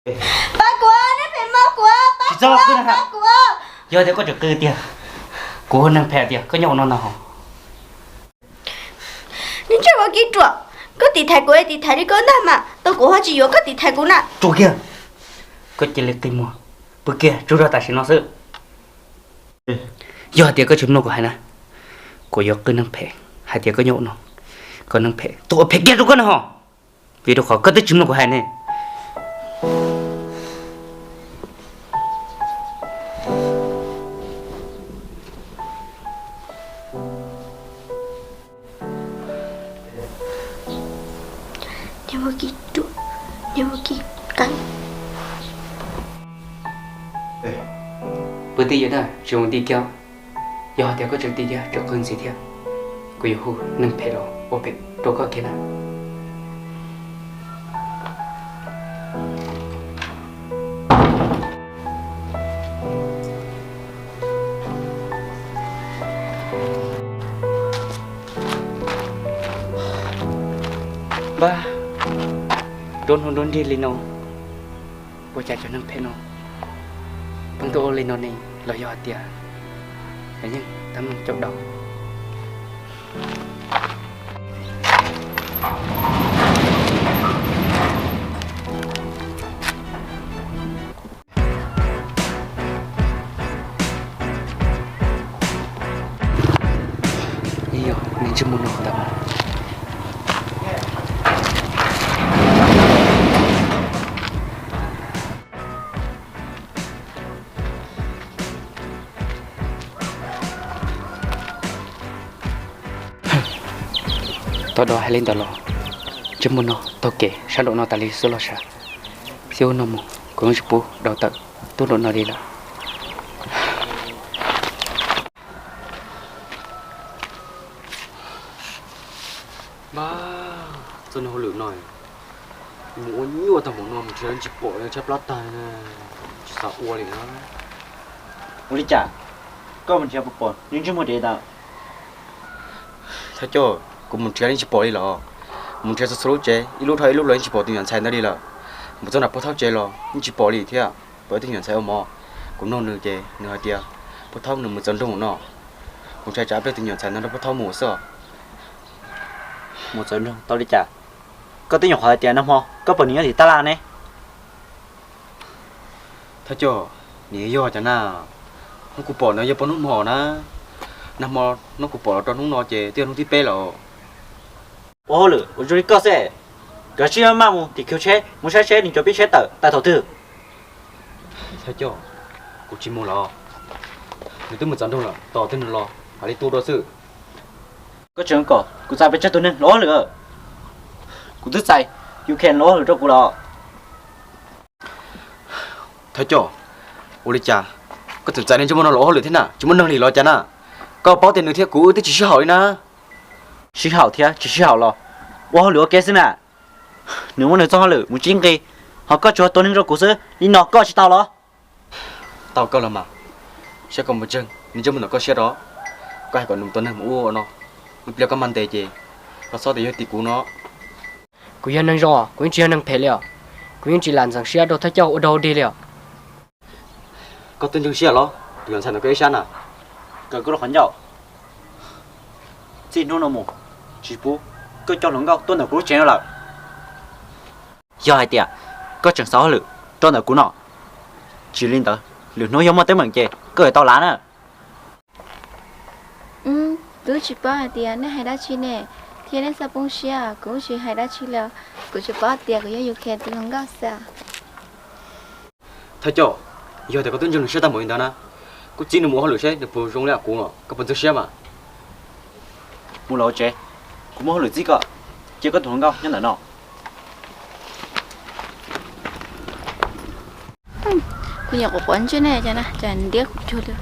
Pab kuv, nej phem mog kuv, pab kuv, pab kuv. Yog tias koj tseem qw tiag, kuv hu neeg phem tiag koj nyob ua no ntag hos. Nws ntsej muag kib ruam, koj tiv thaiv kuv es tiv thaiv li koj ntag mas, tab kuv ho tsis yuav koj tiv thaiv kuv na. Tsuas kiag, koj cia li qi muag, pw kiag tsuas zog tam sim no xwb. Yog hais tias koj tsis mloog kuv hais na, kuv yuav qw neeg phem hais tias koj nyob ua no, koj neeg phem, tus uas phem kiag rau koj na hos, vim rau qhov koj twb tsis mloog kuv hais ne. Pw twj ywm na, tsis mus ti kiag. Yog hais tias koj tseem ti kiag, tseem qw ntxiv thiab, kuv yuav hu neeg phem los ua phem rau koj kiag na. Npab, nruab hnub nruab nrig li no, ua cas cov neeg phem no pheej tuaj ua li no ne? Los yog hais tias lawv yeej tab meeg caum daus? Yog nws ntsej muag no ntag. Tau do hais li ntawd los, ntsej muag no taug kev sab nraum no tas li xwb los sav. Xib hwb no mus kuv yeej tsis pub daus tawm tuaj nraum no li lawm. Npab, txoj hauj lwm no mus ua nyuaj tag npaum no mus nrhiav tsis pom li, tshaib plab tag, tsis xav ua li na. Ua li cas koj mus nrhiav puas pom nws ntsej muag dev ntawd? Thawj coj, kuv mus nrhiav yeej tsis pom li los, mus nrhiav txhua txhua lub tsev, ib lub dhau ib lub los yeej tsis pom tus nyuam ntxhais ntawd li lawm. Mus txog nram puag thaub tsev los yeej tsis pom li thiab, pom ib tug nyuam ntxhais ua mov. Kuv nug nws ces nws hais tias puag thaub nws mus txog nroog no. Kuv ntshai tsam pliag tus nyuam ntxhais ntawd nrog puag thaub mus xwb os. Mus txog nroog tau li cas? Koj twb nyuam qhuav hais tias nag hmo koj pom nws nyob tim tab laj ne. Thawj coj, nws yog cas na? Hnub kuv pom ntawd yog pog hnub hmo na. Nag hmo hnub kuv pom los rau hnub no ces twb yog hnub thib peb lawm. Ua hauj lwm ua zoo li koj xwb, koj tsis maj mus tim khiv tsheb mus saib seb nws cov peb tsheb tawm tag thaum twg. Thawj coj, kuv tsis mus los, nws twb mus txog nroog lawm, tos tej nws los hais li tuaj dua xwb. Koj tseem kom kuv txais pes tsawg tus neeg los ua hauj lwm? Kuv twb txais Ukraine los ua hauj lwm rau kuv los. Thawj coj, ua li cas koj tseem txais neeg ntsej muag no los ua hauj lwm thiab na? Tsis muaj neeg li los cas na? Koj paub tias nws thiab kuv wb twb tsis sib haum li na. Sib haum thiab tsis sib haum los ua hauj lwm ua ke xwb na. Nws muaj nws txoj hauj lwm mus tsib nqi, ho koj tsuas tua neeg rau kuv xwb, li no koj tsis tau los? Tau koj los mas, saib koj mus ntseeg nws ntsej muag ntawm koj siab rau, koj hais kom nws tua neeg mus ua no, ib pliag koj mag ntes ces koj txhob tias yog tim kuv no. Kuv yog neeg zoo, kuv yeej tsis yog neeg phem li os. Kuv yeej tsis lam ntxeev siab rau thawj coj ua dog ua dig li os. Koj twb ntseeg siab los? Tus yog ntxhais ntawm koj ib sab na, kawg koj lub qhov ncauj. Txij hnub no mus, tsis pub koj coj hluas nkauj tuaj ntawm kuv lub tsev no lawm. Yog hais tias koj tseem xav ua hauj lwm rau ntawm kuv no, tsis li ntawd lwm hnub yog muaj teeb meem ces koj yuav tau lav na. Kuv tsis paub hais tias nej hais dab tsi ne, thiab nej txhob poob siab, kuv tsis hais dab tsi li. Kuv tsuas paub tias kuv yog Ukraine tus hluas nkauj xwb. Thawj coj, yog tias koj twb ntseeg nws siab tag npaum li ntawd na, kuj txib nws mus ua hauj lwm seb nws puas zoo li kuv no, koj puas ntxeev siab mas. Mus los tsev, kuv muaj hauj lwm txib koj, cia koj tus hluas nkauj nyob ntawm no. Kuv nyuam qhuav quav ntsej ne, cas ntiab kuv cuag li.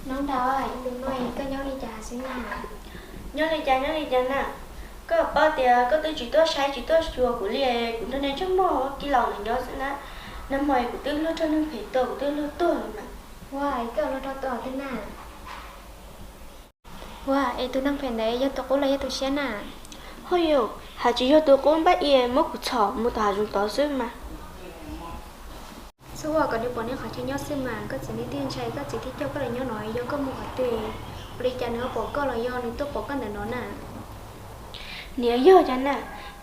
Nub nrau, tus no koj nyob li cas xwb na? Nyob li cas nyob li cas na? Koj paub tias koj twb tsis tuaj saib tsis tuaj xyuas kuv li, kuv nrog niag ntsej muag kij laus ntawd nyob xwb na. Nag hmo kuv twb hlub rau neeg phem tuag, kuv twb hlub tuag li mas. Ua, es koj hlub rau tuag twg na? Ua, es tus neeg phem ntawd yog tus qub los yog tus siab na? Ho yog hais tsis yog tus qub npab ia muab kuv txhom mus tom hav zoov tod xwb mas. Txhob ua kom nws pom nej qhov chaw nyob xwb mas, koj txiv nws twb ntshai koj txiv thiaj coj koj los nyob no, yog koj mus qhov twg, ua li cas nws ho pom koj los yog nws tuaj pom koj ntawm no na? Niam, yog cas na,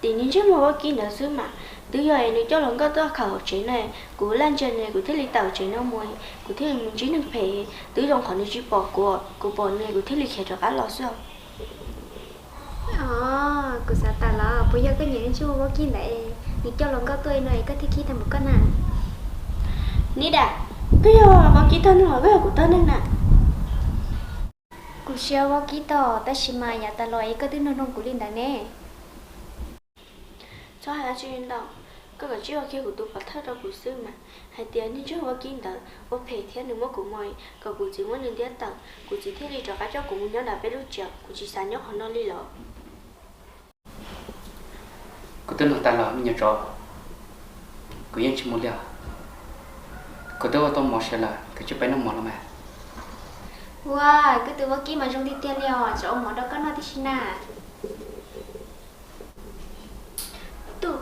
tim niag ntsej muag Vaub Kib ntawd xwb mas, twb yog es nws coj hluas nkauj tuaj khaws hauv tsev na, kuv laj ntsia nws kuv thiaj li tawm tsev no mus, kuv thiaj li mus ntsib neeg phem, twb zoo qhov nws tsis pom kuv, kuv pom nws kuv thiaj li khiav rov qab los xwb. Os, kuv xav tas los puas yog koj niam niag ntsej muag Vaub Kib ntawd, nws coj hluas nkauj tuaj no es koj thiaj khib tag npaum koj na? Nid Dam, koj yog Vaub Kib tog neeg los koj yog kuv tog neeg na? Kuv tsis yog Vaub Kib tog, tab sis mas yav tas los es koj twb nug nug kuv li ntawd ne. Txhob hais dab tsi ntau, koj kav tsij ua kiag kuv tus pov thawj rau kuv xwb mas, hais tias niag ntsej muag Vaub Kib ntawd ua phem thiab nws muab kuv mob, kom kuv txiv muab nws ntiab tawm, kuv txiv thiaj li rov qab coj kuv mus nyob nram peb lub tsev, kuv tsis xav nyob qhov no li lawm. Kuv twb nug tas los me nyuam tsov, kuv yeej tsis mus li os. Kuv twb ua tau mov siav lawm, kav tsij peb noj mov los mas. Ua, koj tus Vaub Kib mas zoo tiag tiag li os, tsam ua mov rau koj noj tib si na. Tuaj,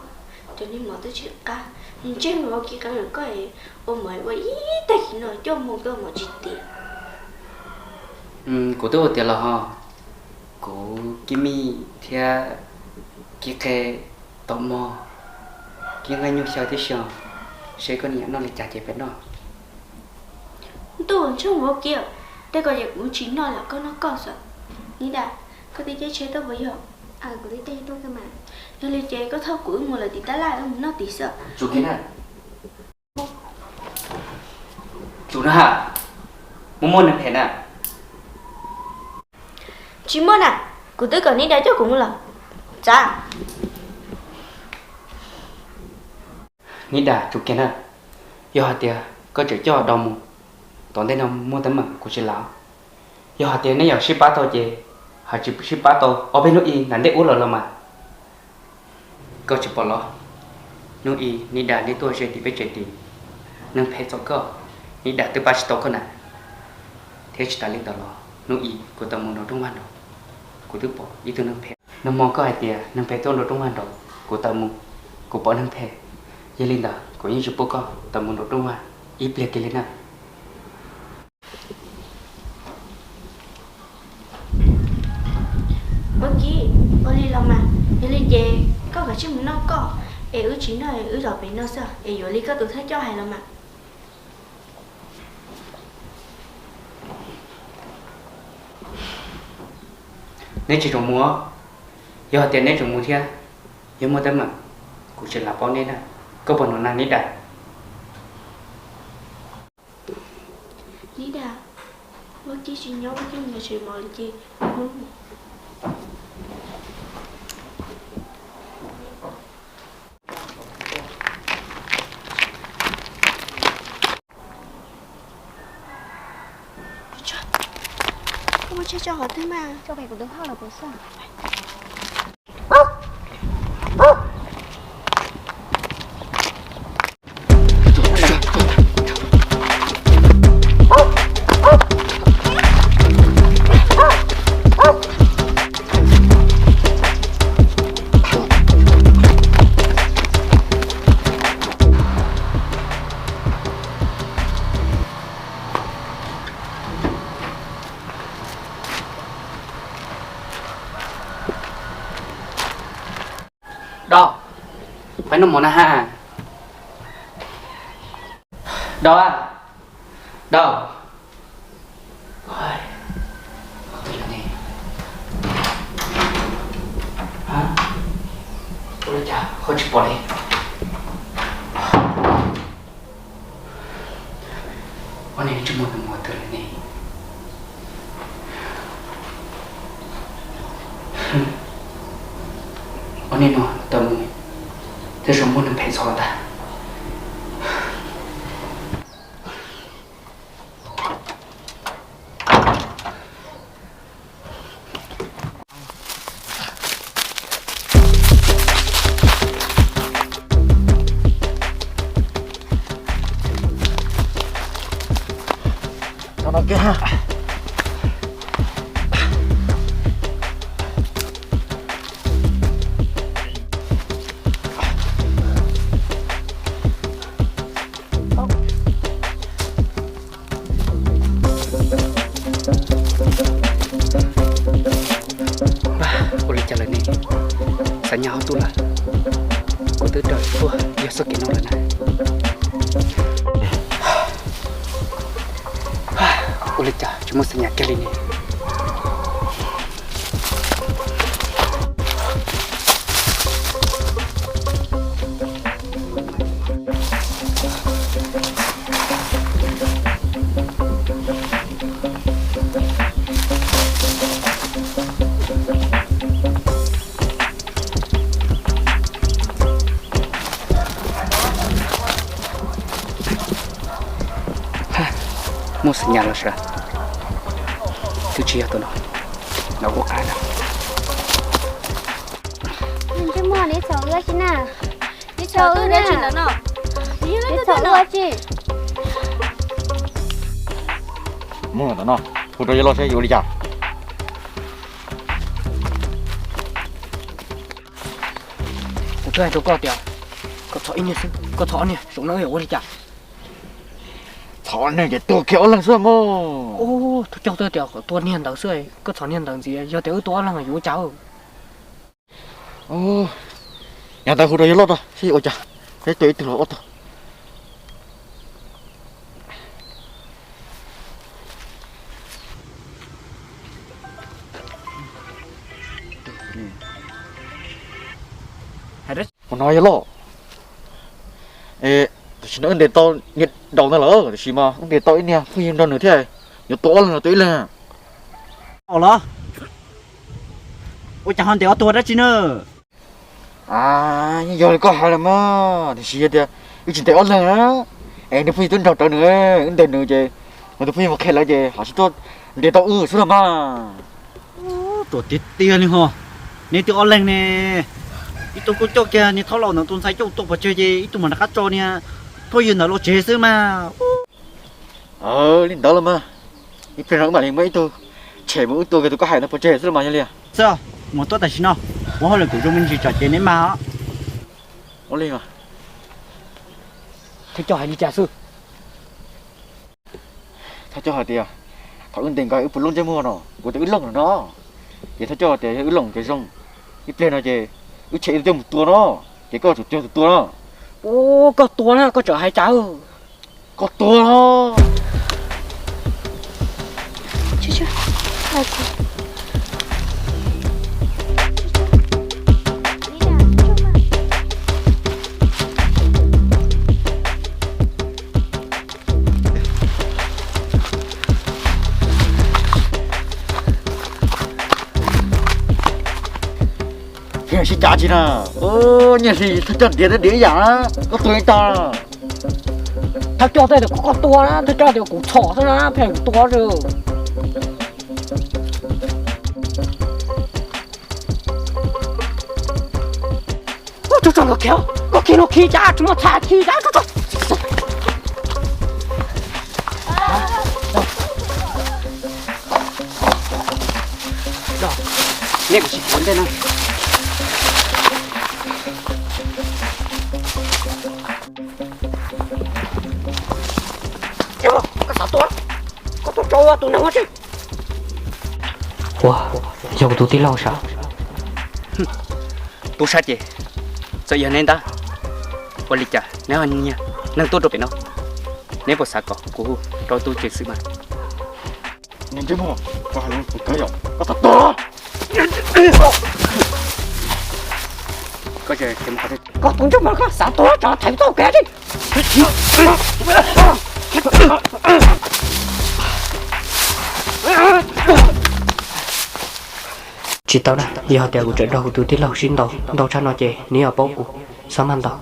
cov niag mov twb tsis qab, niag ntsej muag Vaub Kib qeeb lawm koj, ua mov ua ib tag kis no coj mus koj mov tsis tiav. Kuv twb ua tiav los ho, kuv Kib Mij thiab Kib Qe tau mov, Kib nqaij nyuj xyaw tib si os, seb koj niam noj li cas ces peb noj. Ntuj, ntsej muag Vaub Kib, tej ko ces kuv tsis noj lawm, koj noj koj xwb. Nid Dam, koj twb caij tsheb tuaj puas yog? Yog li ces koj thauj kuv wb mus lawm tim tab laj wb mus noj tim xwb. Tsum na, muaj muaj neeg phem na. Tsis muaj na, kuv twb kom Nid Dam coj kuv mus lawm. Txav. Nid Dam, tsum kiag na, yog hais tias koj tseem coj Dau mus, tom ntej no muaj teeb meem kuv tsis lam. Yog hais tias neb yuav sib pab tau ces, hais tsis sib pab tau ob peb hnub ib nram ntej ub lawm los mas. Koj tsis pom los, hnub ib Nid Dam neb tuaj ze tim peb tsev tid, neeg phem txom koj, Nid Dam twb pab tsis tau koj na. Thiab tsis tas li ntawd los hnub ib kuv tau mus nraum rooj vag nraud, kuv twb pom ib tug neeg phem. Nag hmo koj hais tias neeg phem tuaj nraum rooj vag nraud, kuv tau mus, kuv pom neeg phem. Yog li ntawd kuv yeej tsis pub koj tau mus nraum rooj vag ib pliag kiag li na. Vaub Kib, ua li los mas, yog li ces koj kav tsij mus noj koj, es wb tsis noj es wb zov pem no xwb es yuav li koj tus thawj coj hais los mas. Neb tsis txhob mus, yog hais tias neb tseem mus thiab, yog muaj teeb meem, kuv tsis lam paub neb na. Koj puas hnov na Nid Dam? Nid Dam, Vaub Kib tsis nyob, Vaub Kib mus tsev mov li ces. Koj muab tseg tso qhov twg mas? Tso pem kuv tus hauj lwm puas xwb. Dau, peb noj mov na ha. Dau, Dau. Ua li cas ho tsis pom li? Ua li ntsej muag tus muag twg li ne? Ua li no tau mus, tej zaum muaj neeg phem txhom los ntag. Koj twb raws tuaj yog txoj kev no lawm na. Ua li cas tsis muaj xeeb nyas kiag li ne? Muaj xeeb nyas los sav, twb tsis yog tus no, no ua qab na. Ntsej muag, neb txhom wb tsi na? Neb txhom wb na. Neb txhom wb tsi? Mus tom no, hu rau yawg loj seb yuav ua li cas. Kuv twb hais rau koj tias koj txhom ib niag xwb, koj txhom ob niag, zaum no yuav ua li cas? Txhom ob niag ces tua kiag ob leeg xwb mog. Ub, thov coj twb tias kom tua niag ntawd xwb, koj txhom niag ntawd ntxiv, yog tias wb tua ob leeg yuav ua cas? Yog ntawd hu rau yawg loj tso seb ua cas, peb tua ib tug los ob tug. Ua no yawg loj, tam sim no wb ntes tau niag daus ntawd lawm, tiam sis mas wb ntes tau ib niag phooj ywg nrog nws thiab, yuav tua ob leeg los tua ib leeg? Los, ua cas ho ntes ob tug dab tsi na? Yog li koj hais los mas, tiam sis yog tias wb tsis ntes ob leeg na, es nws phooj ywg twb nrog rawv nws, wb ntes nws ces nws tus phooj ywg mus qhia lawv ces ho tsis tuaj ntes tau wb xwb los mas. Ruam tiag tiag li ho, neb twb ob leeg ne, ib tug kuj coj kiag niag thaub laus ntawd tus ntxhais coj tuaj pov tseg ces ib tug mam rov qab tso niag phooj ywg ntawd los tsev xwb mas. Li ntawd los mas, ib pliag no wb mam li muab ib tug tshem mus wb tua kiag tus koj hais ntawd pov tseg xwb los mas yog li. Xwb, mus tuaj tam sim no, kuv hauj lwm kuv zoo me ntsis tsam ces neb mag os. Ua li mas, thawj coj hais li cas xwb? Thawj coj hais tias thaum wb ntes nkawd wb puas looj ntsej muag no, kuv tias wb looj no no, ces thawj coj tias yog wb looj ces zoo, ib pliag no ces wb tshem ib tug coj mus tua no, ces koj tsum tua tus tua no. Ub, koj tua na, koj tseem hais cas? Koj tua no. Pheej sib cav tsis na. Nyiaj hli thawj coj ntiav twb ntiav ib yam na, koj tua ib tag. Thawj coj tias koj tua na, thawj coj tias kuv txhom xwb na, pheej kuv tua xwb. Tso tso, koj khiav, koj khiav no, khiav cas tsis muaj txha, khiav cas, tso tso. Neb kuv tsis khiav ua ntej na. Koj xav tua, koj tua rau tus neeg ua tsi? Ua, yog kuv tus tij laug sav. Tub sab ces txawm yog neb ntag, ua li cas neb ho nyiag neeg tuaj rau pem no? Neb puas xav kom kuv hu rau tub ceev xwm mas? Niag ntsej muag, koj hais lus kawg yom, koj txhob tua. Koj tus ntsej muag, koj xav tua tsov thaiv txoj kev li. Tsis tau na, yog tias kuv tseem nrog kuv tus tij laug sib ntaus ntau tshaj no ces nws yuav paub kuv, txhob maj ntaus.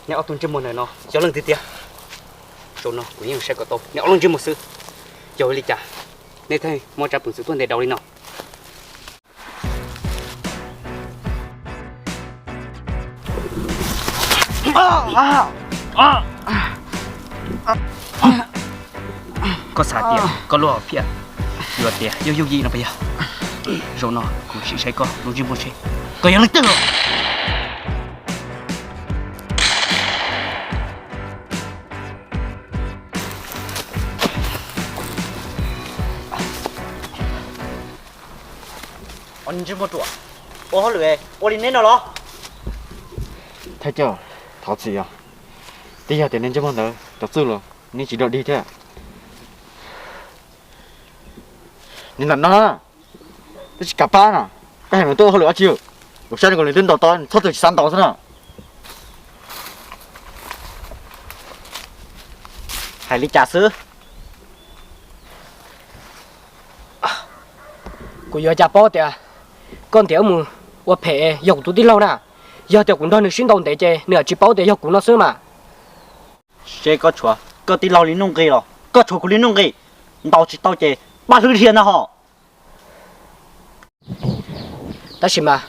Neb ob tug ntsej muag ntawm no yog leej twg tiag? Zaum no kuv yeej saib kom tau neb ob leeg ntsej muag xwb. Yog li cas neb thiaj muaj tsab peev xwm tuaj ntes daus li no? Koj xav tias koj lub hom phiaj yuav tias yooj yooj yim no puas yog? Zaum no kuv sim saib koj lub ntsej muag seb koj yog leej twg. Ob niag ntsej muag ruam, Ua hauj lwm ua li neb no los? Thawj coj, thov txim os. Twb yog tias nej ntsej muag ntawd cov txuj los nej tsis dog dig thiab. Nws ntawm no, twb tsis kam pab no, koj hais nws tuaj ua hauj lwm dab tsi? Kuv saib nws kom nws twb ntaus tau, nws txhob txwm tsis xav ntaus xwb no. Hais li cas xwb? Kuv yuav cas paub tias koj ntiav wb mus ua phem yog kuv tus tij laug na. Yog tias kuv nrog nws sib ntaus ntev ces nws tsis paub tias yog kuv no xwb mas. Seb koj tshuav koj tij laug li nuj nqis los koj tshuav kuv li nuj nqis? Ntaus tsis tau ces pab hlwb dhia ntag hos. Tab sis mas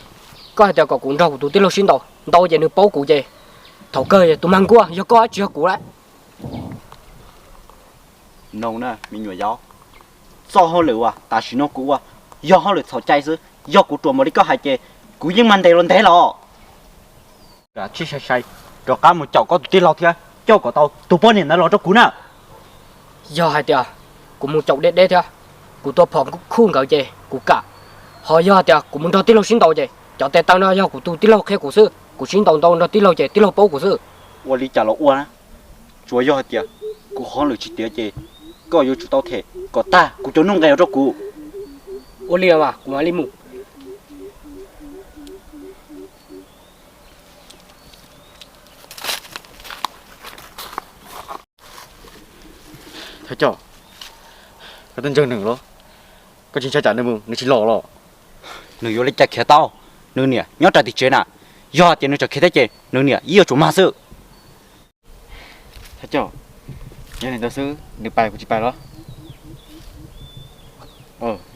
koj hais tias kom kuv nrog kuv tus tij laug sib ntaus, ntaus ces nws paub kuv ces thaum kawg tus mag nkuaj yog koj tsis yog kuv lawm. Noog na me nyuam yaus, txoj hauj lwm uas tam sim no kuv ua yog hauj lwm txhaum cai xwb, yog kuv ruam npaum li koj hais ces kuv yeej mag ntes los ntev los. Rov qab mus caum koj tus tij laug thiab coj kom tau tus poj niam ntawd los rau kuv na. Yog hais tias kuv mus caum deb deb thiab kuv tua phom khuj nkawd ces kuv kam, ho yog hais tias kuv mus nrog tij laug sib ntaus ces cov tes taw no yog kuv tus tij laug qhia kuv xwb, kuv sib ntaus ntau nrog tij laug ces tij laug paub kuv xwb. Ua li cas los ua na, tsuas yog hais tias kuv hauj lwm tsis tiav ces koj yuav tsum tau them kom tag kuv cov nuj nqis rau kuv. Ua li mas kuv mam li mus. Thawj coj, koj twb ntseeg nws los, koj tsis ntshai tsam nws mus nws tsis los los? Nws yuav li cas khiav tau, nws niam nyob rau tim tsev na. Yog hais tias nws tseem khiav thiab ces nws niam yeej yuav tsum mag xwb. Thawj coj, yog li ntawd xwb nws pais kuv tsis pais los?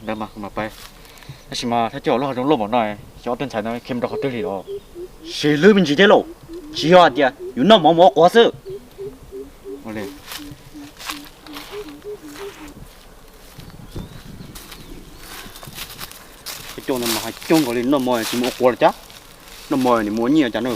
Ntawd mas kuv mam pais. Tab sis mas thawj coj, lub hav zoov loj npaum no xyov ob tug ntxhais no khiav mus rau qhov twg li los? Sim hlwb me ntsis thiab lauj, tsis yog hais tias yus noj mov mus ua quav xwb. Thawj coj no mas hais coob nkaus li, noj mov tsis mus ua quav los cas? Noj mov nim mus ua nyiaj cas na?